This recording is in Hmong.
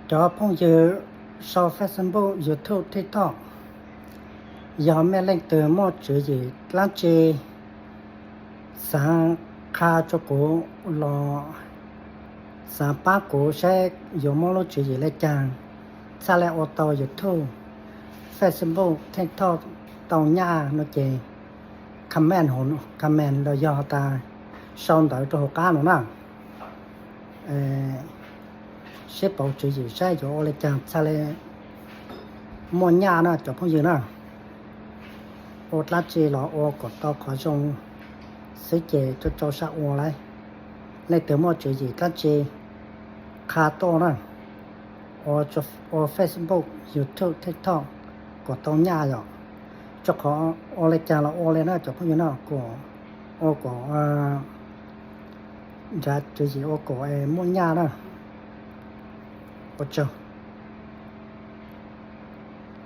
Cov phooj ywg sau Facebook, YouTube, TikTok, yog mej leej twg muaj tswv yim dlaab tsi xaav qha rua kuv los xaav paab kuv saib yuav muaj lub tswv yim le caag, txhaj le ua tau YouTube, Facebook, TikTok tau nyaj no ces comment, comment los yog tas sau ntawv rua huv qaab no na. Sib pauv tswv yim saib yuav ua le caag txhaj le muaj nyaj na cov phooj ywg na. Ua dlaab tsi los ua kom tau qhov zoo xwb ces rua rua sab ua lawm. Leej twg muaj tswv yim dlaab tsi qha tuaj na, ua Facebook, YouTube, TikTok kom tau nyaj yom. Rua qhov ua le caag los ua le na cov phooj ywg na, kom ua kom nrhav tswv yim ua kom muaj nyaj na. Ua tsaug.